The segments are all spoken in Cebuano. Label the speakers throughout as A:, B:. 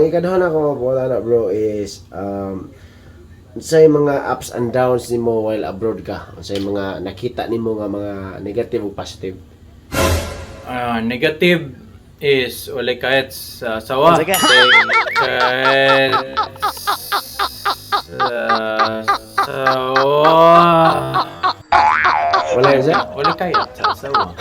A: Ang ikaduha na ko mabuhat na, bro, is unsay mga ups and downs nimo while abroad ka? Unsay mga nakita nimo nga mga negative ug positive?
B: Ah, negative is walay kahit sa asawa.
C: Sige.
B: Kahit sa asawa.
A: Wala yun siya?
B: Walay kahit sa asawa.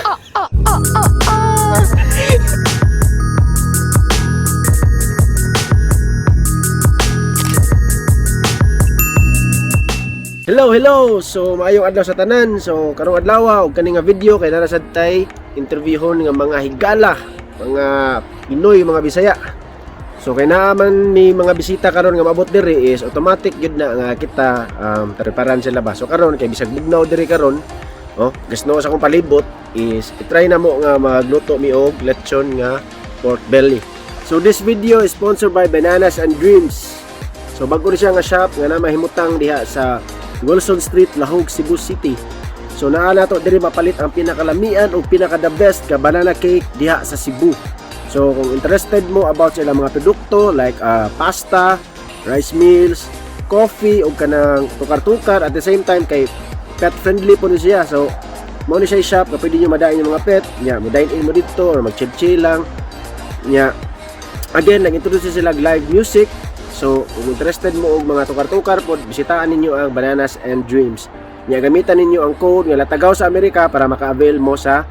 A: Hello, hello! So, maayong adlaw sa tanan. So, karong adlaw og kani nga video kay nara sad tay interviewhon nga mga higala, mga Pinoy, mga Bisaya. So, kay naa man ni mga bisita karon nga maabot diri is automatic gyud na nga kita preparan sila ba. So, karon kay bisag bugnaw diri karon, oh, gasno sa akong palibot is i-try na mo nga magluto mi og lechon nga pork belly. So, this video is sponsored by Bananas and Dreams. So bago ni siya nga shop nga na mahimutang diha sa Wilson Street, Lahug, Cebu City. So naa nato diri mapalit ang pinakalamian o pinaka the best ka banana cake diha sa Cebu. So kung interested mo about sa ilang mga produkto like pasta, rice meals, coffee o kanang tukar-tukar, at the same time kay pet friendly po ni siya. So mao ni siya shop nga pwede niyo madain yung mga pet, nya mo dine in mo didto or mag chill lang. Nya again, nag-introduce sila og live music. So, kung interested mo og mga tukar-tukar pod, bisitahan ninyo ang Bananas and Dreams. Nya gamitan ninyo ang code nga Latagaw sa Amerika para maka-avail mo sa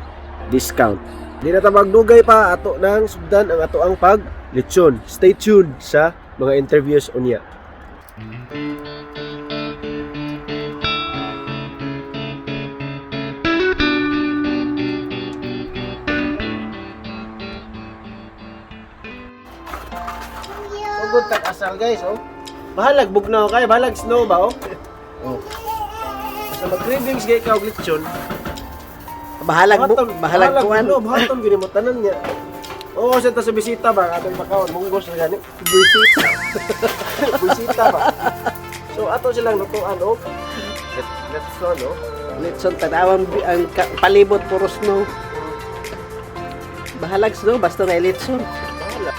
A: discount. Di na ta magdugay pa, ato nang sugdan ang ato ang pag lechon. Stay tuned sa mga interviews unya. Sugod tag asal, guys, oh. Bahalag bugnaw kay, bahalag snow ba, oh. Oh. Basta mag-cravings kay ka og lechon.
C: Bahalag bu, bahalag kuan.
A: No, bahaton gini mo tanan niya. Oo, sa ta sa bisita ba atong pakaon munggos na gani. Bisita. Bisita ba. So ato silang lutuan og lechon, oh.
C: Litson tanawang ang palibot puro snow. Bahalag snow basta na litson.
A: Bahala.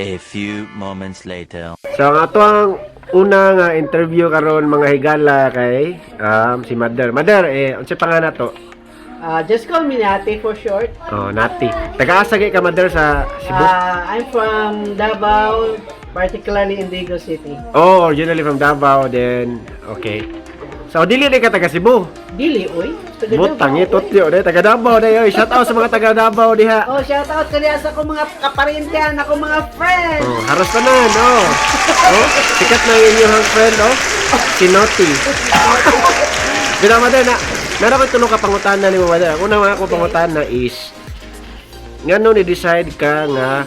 D: A few moments later.
A: So ang ato ang una nga interview karon, mga higala, kay si Mother. Mother, eh unsay pangalan to?
C: Just call me Nati for short.
A: Oh, Nati. Taga-asa kay ka, Mother, sa Cebu?
C: I'm from Davao, particularly in Dago City.
A: Oh, originally from Davao then. Okay. So dili ni ka taga Cebu.
C: Dili oy. Taga
A: Butang
C: Davao,
A: ito
C: oy.
A: tiyo day taga Davao day oy. Shout out sa mga taga Davao diha.
C: Oh, shout out kaniya sa akong mga kaparintian, akong mga friends.
A: Oh, haros tanan, oh. Oh, sikat na yung inyong friend, oh. Si Noti. Bitaw, Mother, na meron ko tulo ka pangutana ni Mother. Ang una mga ko pangutana is ngano ni decide ka nga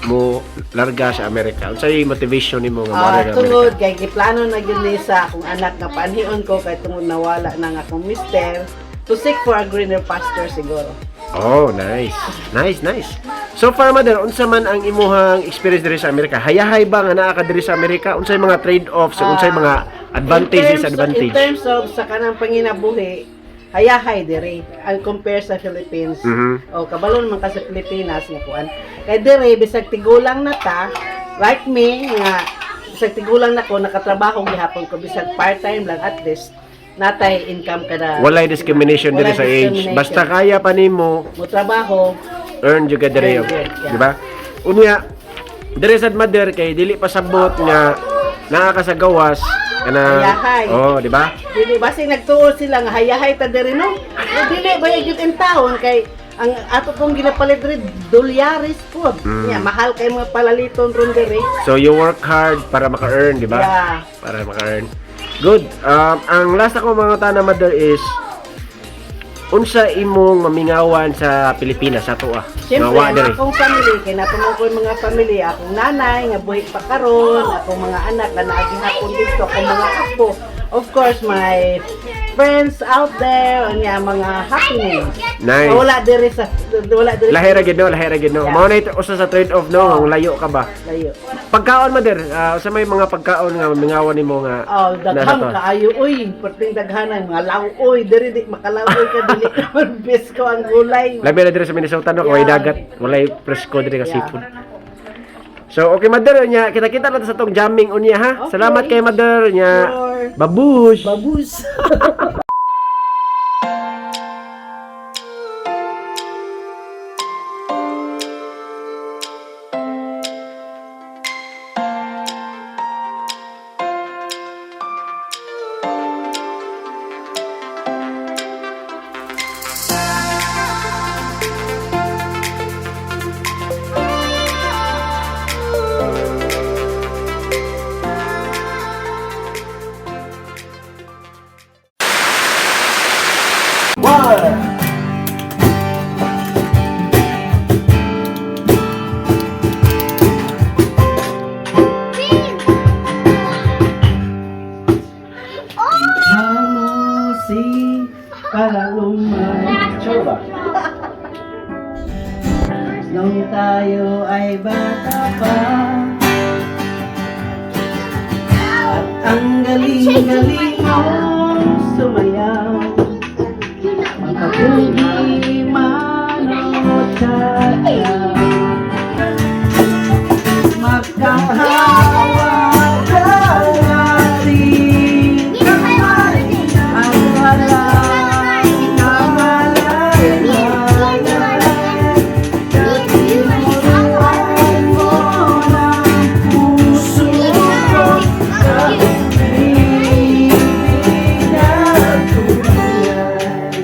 A: mo larga sa Amerika? Unsay motivation nimo nga mo
C: Ah,
A: sa
C: tungod
A: Amerika?
C: kay giplano na gyud ni sa akong anak nga panhion ko kay tungod nawala na nga akong mister to seek for a greener pasture siguro.
A: Oh, nice. Nice, nice. So far, Mother, unsa man ang imuhang experience diri sa Amerika? Hayahay ba nga naa ka diri sa Amerika? Unsay mga trade-offs, unsay mga advantage, disadvantage?
C: In terms of sa kanang panginabuhi, hayahay diri ang compare sa Philippines. O kabalo naman ka sa Pilipinas nga kuan. Kay diri bisag tigulang na ta, like me nga bisag tigulang na ko nakatrabaho gihapon ko bisag part-time lang, at least natay income kada
A: Walay discrimination diri
C: Walay
A: sa age.
C: discrimination.
A: Basta kaya pa nimo
C: mo trabaho.
A: earn jud ka diri.
C: Earn jud, yeah.
A: Di ba? Unya diri sad, Mother, kay dili pa sabot nga naa ka sa gawas kana.
C: Hayahay.
A: Oh, di ba?
C: Dili basing nagtuo sila nga hayahay ta diri, no. O, dili ba gyud in taon kay ang ato pong ginapalit diri dolyares po. Nya mahal kay mga palaliton ron diri.
A: So you work hard para maka-earn, di ba?
C: Yeah.
A: Para maka-earn. Good. Ang last ako mga tana, Mother, is Unsa imong mamingawan sa Pilipinas sa ato ah?
C: Siyempre,
A: Nga wa
C: ang
A: diri.
C: akong family, kay naa pa man ko'y mga family, akong nanay, nga buhi pa karon, akong mga anak na naa gihapon dito, akong mga apo. Of course, my friends out there, unya mga happenings.
A: Nice.
C: Wala diri.
A: Lahi ra gid no, lahi ra gid no.
C: Yeah.
A: Mao na ito usa sa trade off no, ang layo ka ba?
C: Layo.
A: Pagkaon, mother, usa may mga pagkaon nga mamingawan nimo nga
C: Oh,
A: nasa
C: daghang
A: to?
C: kaayo uy, perting daghanan mga law-oy, diri di makalawoy ka, dili man presko ang gulay.
A: Labi na diri sa Minnesota no, kay dagat, walay presko diri ka seafood. So okay, mother, nya kita-kita na ta sa tong jamming unya ha.
C: Okay.
A: Salamat kay mother nya.
C: Sure.
A: Babush.
C: Babus.
A: One.
C: Si Paloma.
A: Sure ba?
C: Nung tayo ay bata pa at ang galing-galing mong sumayaw, Magkapugi man o tata, magkahawa ka natin ang walang kamalay-malay. Tinuruan mo ng puso ko sa ibig na tunay.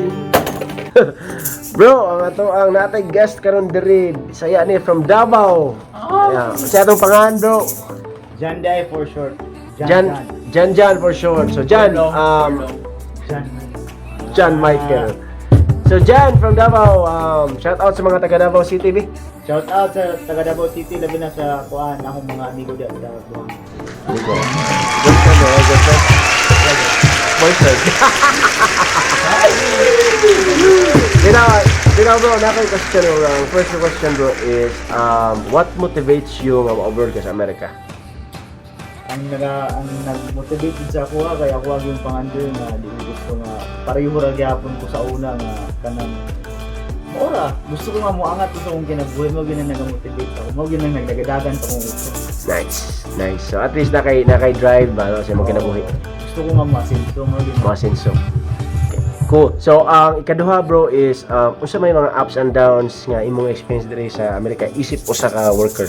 A: Bro, ang ato ang natay guest karon diri, Bisaya ni from Davao. Oh. Yeah. Sa atong pangalan, bro?
E: Janday for short.
A: Jan Jan Jan for short. So Jan,
E: Jan.
A: Jan Michael. So Jan from Davao, shout out sa mga taga Davao City, bi.
E: Shout out sa taga Davao City, labi na sa kuan akong mga amigo diya sa Buhangin.
A: Girlfriend, eh, girlfriend. Boyfriend. Bro, na kay question bro. Ang first question, bro, is what motivates you nga ma-abroad ka sa Amerika?
E: Ang nag-motivate jud sa ako ha, kay ako ang yung pangandoy nga di ko gusto nga pareho ra gyapon ko sa una nga kanang ora gusto ko nga moangat ko sa akong kinabuhi, mo gyud ang nag-motivate ako, mo gyud ang nagdagadagan sa akong gusto.
A: Nice. Nice. So at least na kay drive ba no, sa imong kinabuhi.
E: Gusto ko nga moasenso mo gyud.
A: Mga senso. Okay. Cool. So ang ikaduha, bro, is unsa may mga ups and downs nga imong experience diri sa Amerika isip usa ka worker?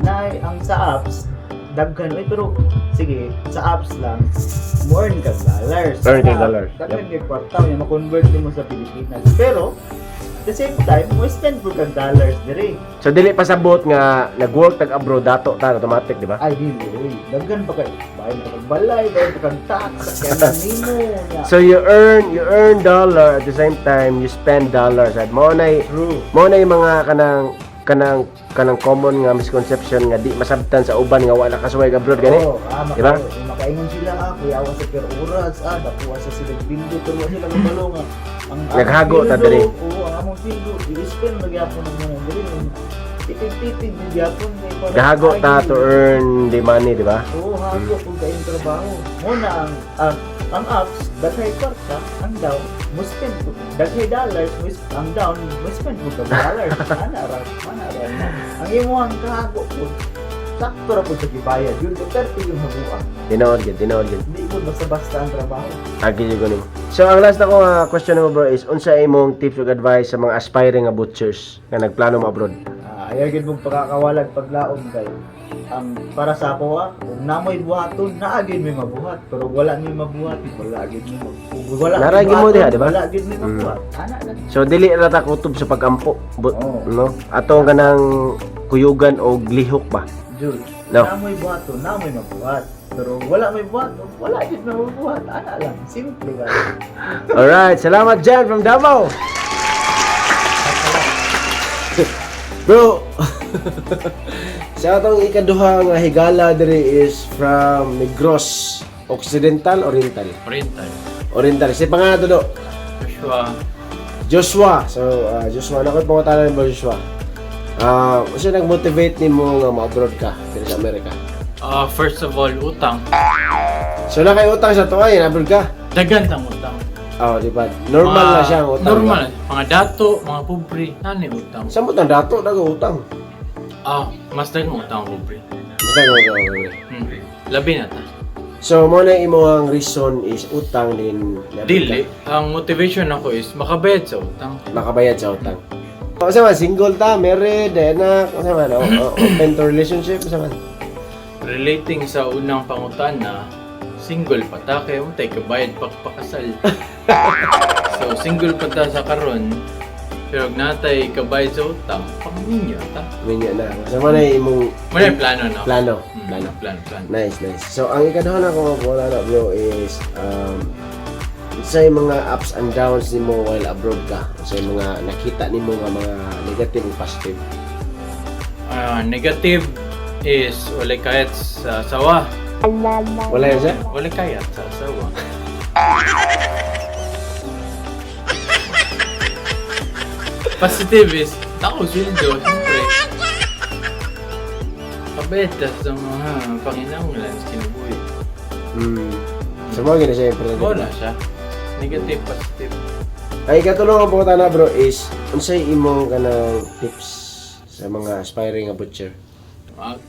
E: Na ang sa apps daghan oy, pero sige, sa apps lang mo earn ka dollars.
A: Earn ka dollars,
E: Daghan kay kwarta nya ma-convert nimo sa Pilipinas, pero at the same time mo spend pud kag dollars diri.
A: So dili pasabot nga nag-work tag abroad dato ta automatic, di ba?
E: Ay dili oy, daghan pa kay bahin pa kag balay, bahin pa kag tax, kaya nimo nya.
A: So you earn dollar, at the same time you spend dollars, at mo na
E: True.
A: mo na yung mga kanang common nga misconception nga di masabtan sa uban nga wala kasuway abroad gani.
E: Oo,
A: Di ba?
E: Makaingon sila, kuyawa sa per oras, dakuha sa sila bildo, pero wala sila kabalo nga. Ang among
A: Naghago ta
E: sweldo,
A: diri.
E: oo, ang among sweldo, i-spend magyapon ang mga diri. Tipid-tipid gyapon kay para
A: Gahago ta
E: ay,
A: to earn the money, di ba?
E: Oo, hago kung kayong trabaho. Muna ang ups, daghay kwarta, ang down, mo spend ko. Daghay dollars, mo ang down, mo spend mo kag dollars. Ana ra, ana ra na. Ang imuhang kahago po, sakto ra po sa gibayad. Yun, Duterte yung haguan.
A: Tinuod gyud, tinuod gyud.
E: Hindi ko basta-basta ang trabaho.
A: Agi jud ko nimo. So ang last na ko nga question nimo, bro, is unsa imong tips ug advice sa mga aspiring nga butchers nga nagplano mo abroad?
E: Ayaw gid mong pagkakawalag paglaom kay ang para sa ako kung namoy buhaton, naa gid may mabuhat, pero wala may mabuhat, wala gid may kung wala
A: Nara
E: may
A: gid mo
E: buhaton,
A: diha, di ba?
E: Wala gid may mabuhat. Ana lang.
A: So dili ra ta kutob sa pagampo,
E: Oo.
A: no? Atong kanang kuyugan og lihok ba?
E: Jud.
A: No.
E: Naa mo'y buhaton, naa mo'y mabuhat. Pero wala may buhaton, wala jud may mabuhat. Ana lang, simple ba?
A: Alright, salamat Jan from Davao. Bro, sa atong ikaduha nga higala diri is from Negros Occidental, Oriental.
B: Oriental.
A: Oriental. Si pangalan to do?
B: Joshua.
A: Joshua. So, Joshua, na ko'y pangutanan ba Joshua? Ah, uh, usa nag-motivate nimo nga ma-abroad ka diri sa Amerika?
B: First of all, utang.
A: So na kay utang sa tuwa, abroad ka.
B: Dagan ang utang.
A: Oh, di ba? Normal na siya ang utang.
B: Normal. Mga dato, mga pobre, nani utang.
A: Sa mo tang dato nag-utang.
B: Mas dagang utang ang pobre.
A: Basta nag-utang pobre.
B: Labi na ta.
A: So, mo na imo ang reason is utang din. Na-abroad
B: Dili,
A: ka.
B: ang motivation ako is makabayad sa utang.
A: Makabayad sa utang. O, sa man, single ta, married, anak, o sa man, o, open to relationship, sa man.
B: Relating sa unang pangutana, single pa ta kay untay kabayad pakpakasal. So single pa ta sa karon, pero og natay kabayad sa utang, pangminyo ta.
A: Minyo na. Sa man na imong
B: Wala yung plano na.
A: plano.
B: Plano,
A: Plano.
B: plano, plano.
A: Nice, nice. So, ang ikaduha na akong mabuhala na, bro, is sa mga ups and downs nimo while abroad ka. Sa mga nakita nimo nga mga negative ug positive.
B: Negative is walay kayat sa asawa.
A: Wala yun siya?
B: Walay kayat sa asawa. Positive is, tao sweldo, siyempre. Kabayad ka sa mga panginahanglan sa kinabuhi.
A: So, mga gina siya importante.
B: Wala siya. Negative, positive.
A: Ay, katulong ang pangutana, bro, is unsay imong kanang tips sa mga aspiring nga butcher?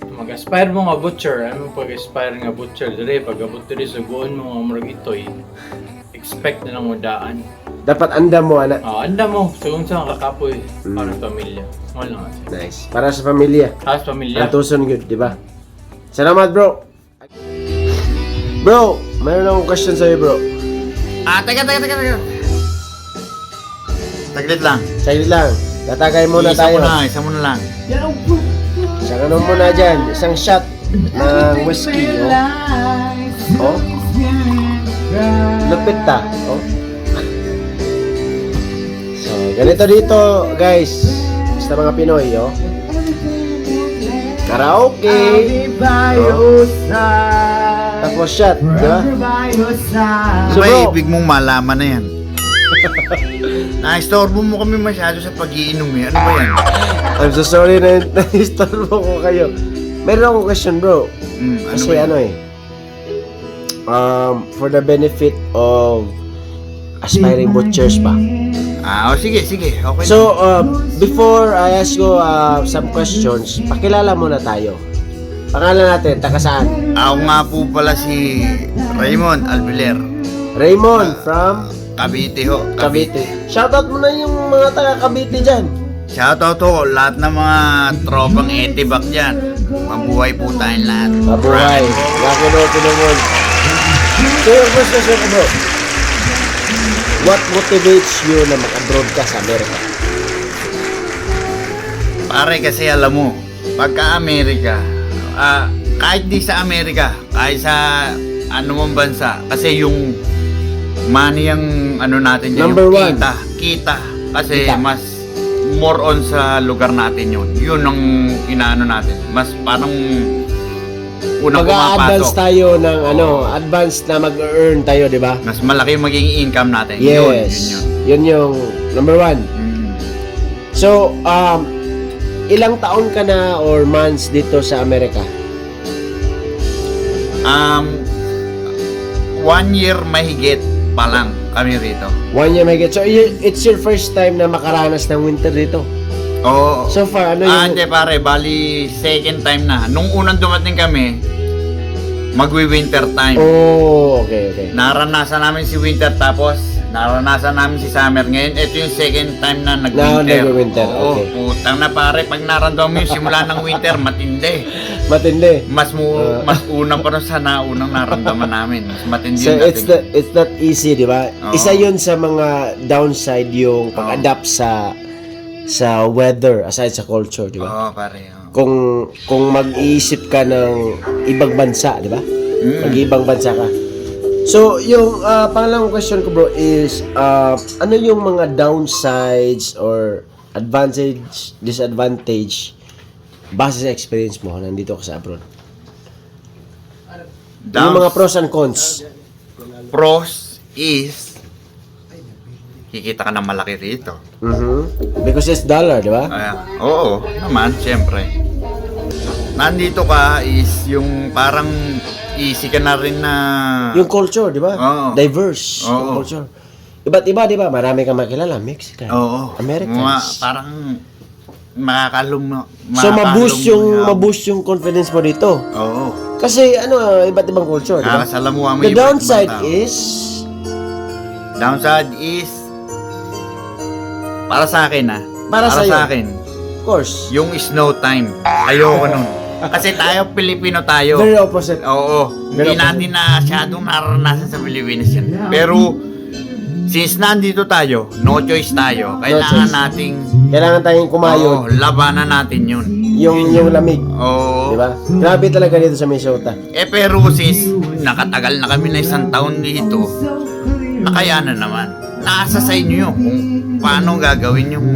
B: Mag-aspire mo nga butcher, ano pag-aspire nga butcher dire pag abot diri sa guon mo nga murag itoy, expect na lang mo daan.
A: Dapat anda mo, ana.
B: Anda mo, sa kung saan kakapoy para sa pamilya. Wala nga siya.
A: Nice. Para sa pamilya.
B: Ah, sa pamilya.
A: Ang tuson good, di ba? Salamat, bro. Bro, mayroon akong question sa'yo, bro.
F: Teka, teka, teka, teka. Taglit lang.
A: Saglit lang. Tatagay muna
F: Isa
A: tayo.
F: mo na, isa mo na lang.
A: Isang ano muna dyan. Isang shot ng whiskey. Oh. Oh. Lupit ta. Oh. So, ganito dito, guys. Basta mga Pinoy, oh. Karaoke. Oh. Tapos shot, di ba?
F: Ano
A: So,
F: ba
A: bro,
F: ibig mong malaman na yan? Na-istorbo mo kami masyado sa pag-iinom eh. Ano ba yan?
A: I'm so sorry na na-istorbo ko kayo. Meron akong question, bro.
F: Ano
A: Kasi
F: ba yan?
A: ano eh, for the benefit of aspiring butchers ba?
F: Oh, sige, sige. Okay.
A: So, before I ask you some questions, pakilala muna tayo. Pangalan natin, taga saan?
F: Ako nga po pala si Raymond Alviler.
A: Raymond from
F: Cavite ho.
A: Cavite. Shoutout mo na yung mga taga Cavite dyan.
F: Shoutout ho lahat ng mga tropang etibak dyan. Mabuhay po tayong lahat.
A: Mabuhay. Laki no, tinumon. So, yung first question ko, bro. What motivates you na mag-abroad ka sa Amerika?
F: Pare kasi alam mo, pagka Amerika, kahit di sa Amerika, kahit sa ano mong bansa, kasi yung money ang ano natin dyan,
A: Number
F: yung
A: one.
F: kita, kita. Kasi
A: Kita.
F: mas more on sa lugar natin yun. Yun ang inaano natin. Mas parang unang
A: Mag-a-advance
F: pumapasok.
A: tayo ng ano, advance na mag-earn tayo, di ba?
F: Mas malaki yung magiging income natin. Yun,
A: Yes.
F: yun, yun.
A: Yun yung number one. So, ilang taon ka na or months dito sa Amerika?
F: 1 year mahigit pa lang kami rito.
A: 1 year mahigit. So, it's your first time na makaranas ng winter dito.
F: Oo.
A: So far, ano yung
F: Hindi pare, bali second time na. Nung unang dumating kami, magwi-winter time.
A: Oh, okay.
F: Naranasan namin si winter tapos naranasan namin si summer. Ngayon, ito yung second time na nag-winter.
A: Na nag-winter,
F: Oo,
A: okay.
F: putang na pare, pag naramdaman mo yung simula ng winter, matindi.
A: Matindi.
F: Mas una pa rin sa naunang naramdaman namin. Mas matindi
A: So
F: yung
A: it's
F: dating.
A: the it's not easy, di ba?
F: Oo.
A: Isa 'yun sa mga downside yung pag-adapt sa weather aside sa culture, di ba?
F: Oo, pare. Oo.
A: Kung mag-iisip ka ng ibang bansa, di ba? Mag-ibang bansa ka. So, yung pangalawang question ko, bro, is ano yung mga downsides or advantage, disadvantage base sa experience mo nandito ka sa abroad? Yung mga pros and cons.
F: Pros is kikita ka ng malaki rito.
A: Because it's dollar, di ba?
F: Ay, oo, naman, siyempre. Nandito ka is yung parang easy ka na rin na.
A: Yung culture, di ba?
F: Oo.
A: Diverse yung
F: Oo.
A: culture. Iba't iba, di ba? Marami kang makilala. Mexican, Americans.
F: Mga, parang makakalum
A: So, ma-boost yung confidence mo dito.
F: Oo.
A: Kasi ano, iba't ibang culture, di ba?
F: Nakakasalamuha mo
A: The
F: iba't ibang
A: downside
F: tao.
A: is
F: Downside is para sa akin ah.
A: Para sa'yo.
F: Sa akin,
A: of course,
F: yung snow time. Ayoko nun. Kasi tayo, Pilipino tayo.
A: Very opposite.
F: Oo.
A: Very
F: Hindi natin na masyadong nararanasan sa Pilipinas yan. Pero, since nandito tayo, no choice tayo. Kailangan
A: Choice.
F: Nating
A: Kailangan tayong kumayod
F: Oo, labanan natin yun.
A: yung lamig,
F: Oo.
A: di ba? Grabe talaga dito sa Minnesota.
F: Eh pero sis, nakatagal na kami na isang taon dito, nakayanan naman. Nasa sa inyo yun kung paano gagawin yung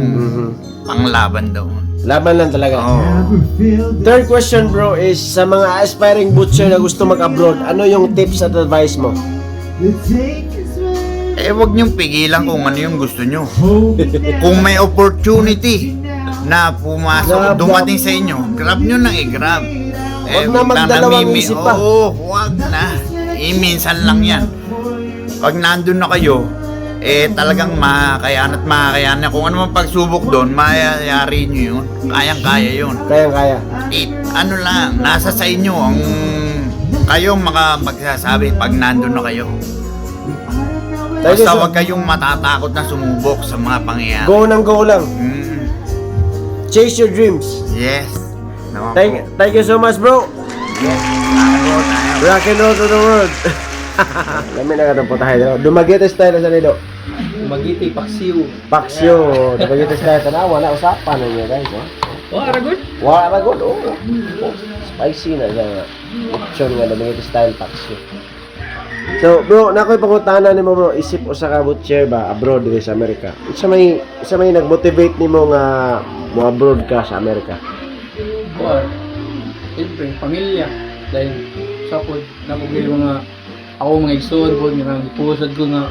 F: panglaban doon.
A: Laban lang talaga.
F: Oo.
A: Third question, bro, is sa mga aspiring butcher na gusto mag-abroad, ano yung tips at advice mo?
F: Eh, wag niyong pigilan kung ano yung gusto niyo. Kung may opportunity na pumasok,
A: Grab,
F: dumating sa inyo, grab nyo nang i-grab.
A: Wag na
F: wag
A: magdalawang isip pa.
F: Oo, wag na. Eh, minsan lang yan. Pag nandun na kayo, eh talagang makakayanan at makakayanan. Kung ano man pagsubok doon, mayayari nyo yun. Kayang-kaya yun.
A: Kayang-kaya.
F: Eh, ano lang, nasa sa inyo ang kayo maka magsasabi pag nandun na kayo.
A: Thank you,
F: Basta
A: sir.
F: wag kayong matatakot na sumubok sa mga pangyayari.
A: Go nang go lang. Chase your dreams.
F: Yes. Naman po.
A: Thank you so much, bro.
F: Yes. Tayo, tayo.
A: Rock and roll to the world. Lami na katong putahe. No? Dumaguete style sa nilo.
G: Magiti, paksiw.
A: Paksyo. Dumaguete style. Tanawa na usapan na niya, guys. Oh.
G: Oh, Aragod.
A: Wala na good. Oh. Oh. Spicy na siya nga. Lechon nga Dumaguete style paksyo. So, bro, na ako'y pangutana nimo, bro, isip usa ka butcher ba abroad diri sa Amerika. Unsa may nag-motivate nimo nga mo abroad ka sa Amerika?
G: Kuan. Siyempre, pamilya. Dahil sa pod, nakugay mga ako mga igsoon po, nga nang ko nga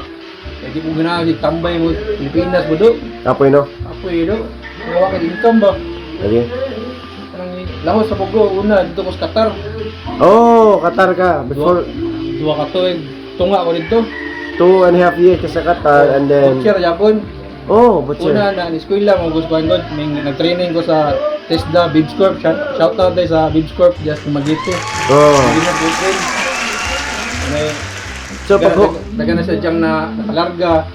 G: kaya di ko ganahan, tambay mo, Pilipinas mo do.
A: Kapoy, no?
G: Apoy do. Wala ka income ba?
A: Okay.
G: Kanang lahos sa pugo, una, dito ko sa Qatar.
A: Oh, Qatar ka. Before
G: 2 ka tuig, tunga ko dito.
A: 2.5 years ka sa Qatar and then
G: Butcher, Japon.
A: Oh, butcher.
G: Una na, eskwela mo gusto ko, may nag-training ko sa Tesla, Bibs Corp. Shout out tayo sa Bibs Corp, just Magiti.
A: Oh.
G: Hindi na po. May
A: So pag
G: daga na siya diyang na nakalarga.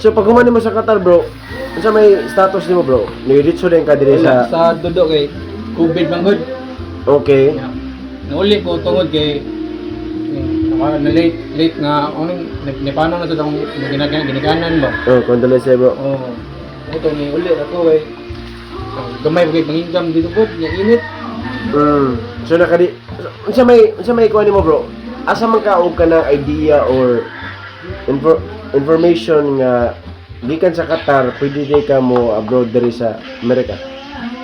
A: So pag humani mo sa Qatar, bro, unsa may status nimo, bro? Nidiretso din ka diri
G: Wala,
A: sa
G: sa dudo kay COVID man gud.
A: Okay.
G: Yeah. Nauli ko tungod kay na late late nga ano nipano na sa akong ginikanan ba.
A: Oh, condolence, bro.
G: Oh. Ito ni uli ako kay gamay ba kay pangingkam dito gud nya init.
A: So nakadi so, unsa may kuan nimo, bro? Asa man ka og kanang idea or information nga gikan sa Qatar pwede di ka mo abroad diri sa Amerika?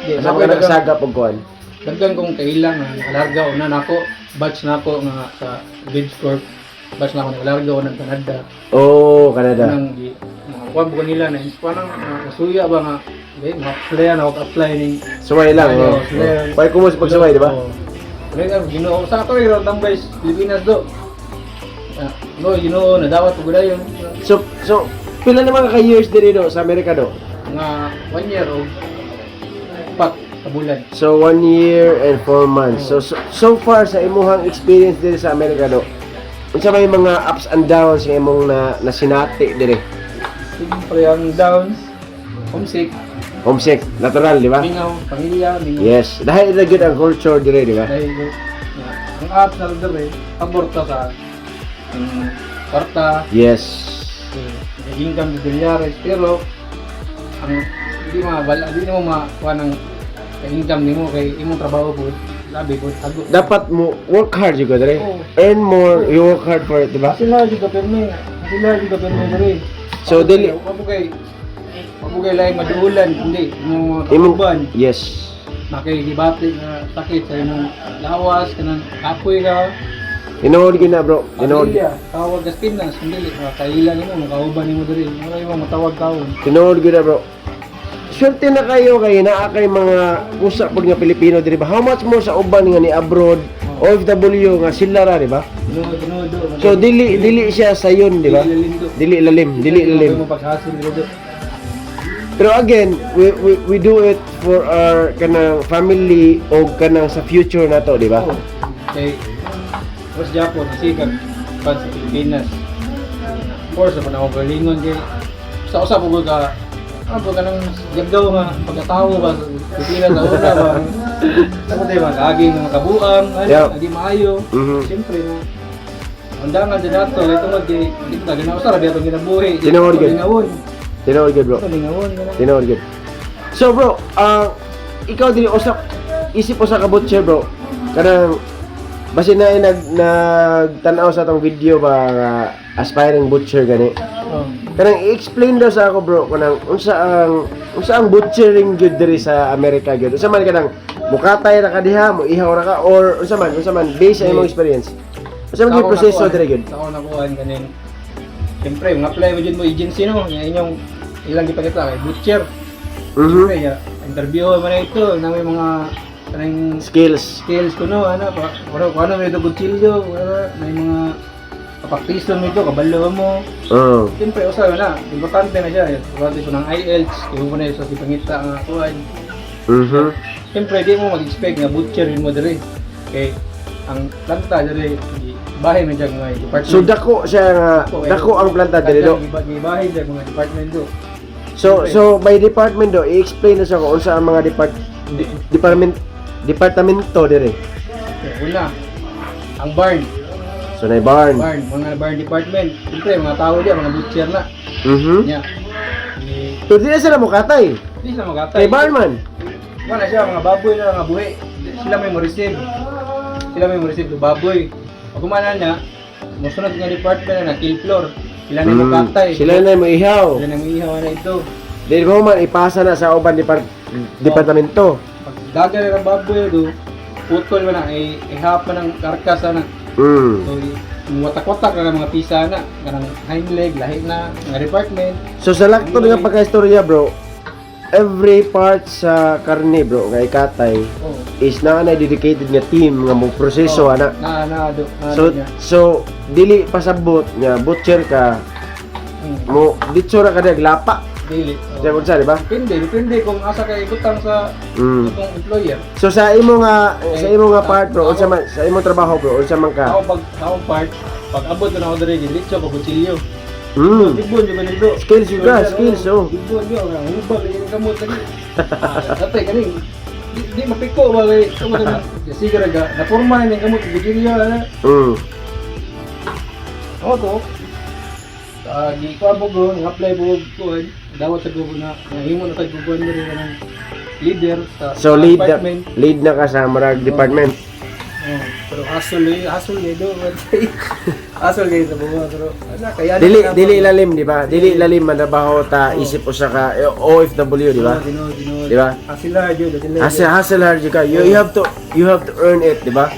G: Di,
A: Asa man ka nakasagap og kuan?
G: Daghan kong kaila nga nakalarga una nako batch nako nga sa Bibs Corp, batch nako nakalarga una Canada.
A: Oh, Canada.
G: Nang gi mga kuwan ko nila na kuwan nang nasuya ba nga di ma-apply na ako apply ning
A: Suway lang,
G: Ano,
A: oh.
G: suway.
A: Oh. Pwede ko mo sa pagsuway, di ba?
G: Oo. Kaya nga, Ginoo sa ato ro tambay sa Pilipinas do. Ah, no, Ginoo na dawat ko yun.
A: So pila naman ka years diri do sa Amerika do?
G: Mga one year o pat ka bulan.
A: So, 1 year and 4 months. So far sa imuhang experience diri sa Amerika do, unsa may mga ups and downs nga imong na nasinati diri?
G: Siyempre ang downs, homesick,
A: Homesick, natural, di ba?
G: mingaw, pamilya, mingaw.
A: Yes, dahil na gyud ang culture diri, di ba?
G: Dahil yeah, ang apps na diri, pabor ta sa kwarta, income sa dolyares, pero ang hindi ma bala, di mo makuha ng Kay income nimo kay imong trabaho po, labi po tago.
A: Dapat mo work hard jud ka dre.
G: Oo.
A: Earn more, you work hard for it, di ba?
G: Sila jud ka pirmi. Sila jud ka pirmi diri.
A: So, dili-
G: Wa po kay laing maduulan kundi imong mga
A: Imong
G: kauban
A: Yes.
G: nakikibati nga sakit sa imong lawas kanang kapoy ka.
A: Tinuod gyud na, bro. Tinuod.
G: Pamilya, tawag ka sa Pinas, kundi makailan nimo, makauban nimo diri. Mura imong matawag taon.
A: Tinuod gyud na, bro. Swerte na kayo kay naa kay mga usa pud nga Pilipino diri ba? How much more sa uban nga ni abroad, OFW nga sila ra, di ba?
G: Tinuod, tinuod do.
A: So dili dili siya sayon, di ba?
G: Dili lalim do.
A: Dili lalim, dili lalim.
G: Mo paghasil diri do.
A: Pero again, we do it for our kanang family o kanang sa future na to, di ba?
G: Oo. Kay Tapos Japon, nasikag pan sa Pilipinas. Of course, ako na akong galingon kay sa usa po ka ano po ka nang yagaw nga pagkatao ba sa Pilipinas sa una ba. Tapos tayo mga lagi mga kabuang, ano, lagi maayo. Siyempre na undangan din nato kay tungod kay di ta ginausa ra atong ginabuhi.
A: Tinuod gyud.
G: Lingawon.
A: Tinuod gyud, bro.
G: Ito lingawon kana.
A: Tinuod gyud. So bro, ikaw dili usa isip usa ka butcher, bro. Kanang basin na nagtan-aw sa atong video ba nga aspiring butcher gani.
G: Oh.
A: Kanang i-explain daw sa ako, bro, kanang unsa ang butchering gyud diri sa Amerika gyud. Unsa man kanang mukatay ra ka diha, mo ihaw ra ka or unsa man based sa imong experience. Unsa man gyud
G: Sa ako
A: proseso
G: nakuha-
A: diri gyud?
G: Sa ako nakuha kanin. Siyempre, mga apply mo dyan mo agency no, yung inyong ilang gipakita kay butcher. Siyempre, ya, interview mo na ito, na may mga kanang
A: Skills.
G: skills ko no, ano, pa, ano, kung ano may ito kutsilyo, ano, may mga kapaktison mo ito, kabalo mo.
A: Oo.
G: Siyempre, usa na, importante na siya, importante siya ng IELTS, kung mo na sa gipangita nga kuan. Siyempre, di mo mag-expect nga butcher yun mo diri. Kay ang planta diri, bahay man siya mga department.
A: So dako siya nga dako ang planta diri do.
G: Gibahin siya mga department do.
A: So by department do, i-explain na sa ko unsa ang mga department departamento diri.
G: Okay, una, ang barn.
A: So na barn.
G: Barn, mga barn department. Siyempre, mga tao diya, mga butcher na. Nya. Di,
A: Pero di na sila mukatay.
G: di sila magatay.
A: Kay barn man.
G: Wala siya, mga baboy na, mga buhi. Sila may mo-receive. Sila may mo-receive do baboy. Pag kumana na, musunod nga department na, kill floor. Sila na mo katay.
A: Sila na mo ihaw.
G: Sila na mo ihaw na ito.
A: Di ba man ipasa na sa uban departamento.
G: Pag daga na ng baboy do, putol mo na, ihap man ang karkasa na. So, watak-watak na ng mga pisa na, kanang hind leg, lahi na, mga department.
A: So sa lakto nga pagka-istorya, bro, every part sa karne, bro, nga ikatay is naa na dedicated nga team nga mo proseso ana.
G: Na, na, do, na,
A: So
G: niya.
A: so dili pasabot nga butcher ka mo ditso ra ka dag lapa.
G: Dili. Oh.
A: Sa unsa, di ba?
G: Depende, depende kung asa kay ibutang sa itong employer.
A: So sa imo nga part, bro, unsa man sa imong trabaho, bro, unsa man ka?
G: Ako pag sa akong part, pag abot ko na ako diri, diretso ko kutsilyo. Dibon jud man do.
A: Skills yun ka, skills, oh.
G: Dibon jud nga hubag lagi ang kamot lagi. Ah, Tatay kani di mapiko ba kay tungod na sige ra ga naporma na yung kamot kutsilyo ana. Ako to. Gi ko po ko, nag-apply po ko, dawat sa ko na nahimo na kay kuan diri kanang leader sa
A: So lead na,
G: department.
A: lead na ka sa murag department.
G: Oh, pero hustle eh, hustle eh do. Hustle eh sa buwa pero ana kaya
A: Dili dili lalim, di ba? Dili lalim man trabaho ta isip usa ka eh, OFW, di ba? Di ba?
G: Hustle hard yun, hustle hard.
A: Hustle, hustle hard jud ka. You have to earn it, di ba?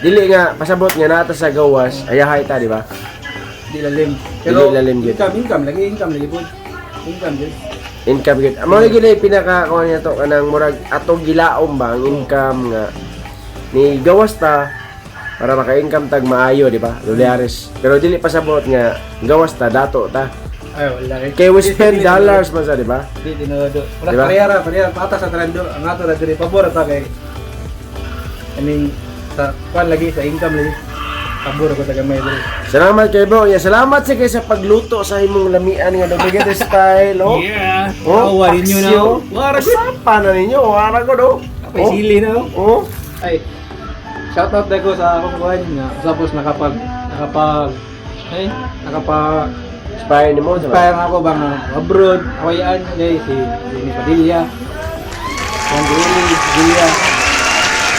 A: Dili nga pasabot nga naa ta sa gawas, ayahay ta, di ba?
G: Di lalim.
A: Dili lalim gyud.
G: Income, income lagi, income lagi po. Income gyud.
A: Income gyud. Amo ni gyud ay pinaka kuan niya to kanang murag atong gilaom ba ang income nga ni gawas ta para maka-income tag maayo, di ba? Dolyares. Pero dili pasabot nga gawas ta dato ta.
G: Ay, wala eh.
A: Kay we spend dollars man sa, di ba?
G: Di tinuod. Wala
A: Di ba?
G: pareha ra, pareha patas sa trendo. Ang ato ra diri pabor ta kay aning sa kuan lagi sa income lagi. Pabor ko sa gamay diri.
A: Salamat kay bro. Yeah, salamat sa kay sa pagluto sa imong lamian nga Dumaguete style, oh.
B: Yeah.
A: Oh,
B: Awa ninyo na.
A: paksiw. Wara sapa na ninyo, wara ko do.
G: Apay sili na oh.
A: Oh.
G: Ay. Shout out ko sa akong kuan nga tapos nakapag nakapag ay nakapag
A: Inspire nimo sa
G: inspire na ako ba nga abroad awayaan guys si Lenny Padilla. Akong Gili, Julia.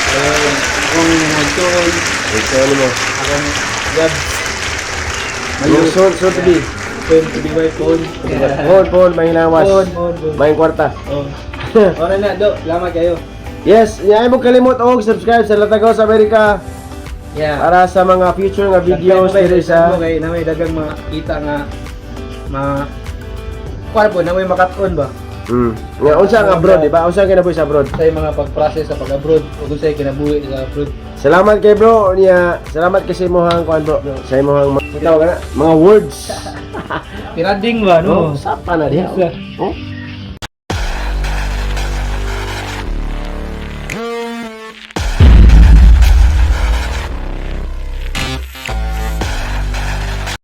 G: Eh, akong mga igsoon,
A: Ito ano mo.
G: akong Gab.
A: Yung soon, soon to be.
G: Soon to be wife, phone.
A: Phone, phone, may lawas.
G: Phone, phone, phone.
A: May kwarta.
G: Oh. Ora na, do. Salamat kayo.
A: Yes, ay mo kalimot og subscribe sa Latagos America para sa mga future nga videos diri sa
G: kay na may dagang makita nga ma kuan po na may makat-on ba
A: Nga unsa ang abroad, di ba? Unsa ang kinabuhi sa abroad?
G: sa mga pag-process sa pag-abroad o kung sa'yo kinabuhi sa abroad.
A: Salamat kay bro niya. Salamat kasi imong kuan bro. Sa imong mga tawag na, mga words.
G: Pirading ba
A: No,
G: no?
A: sapa na diha. Oh.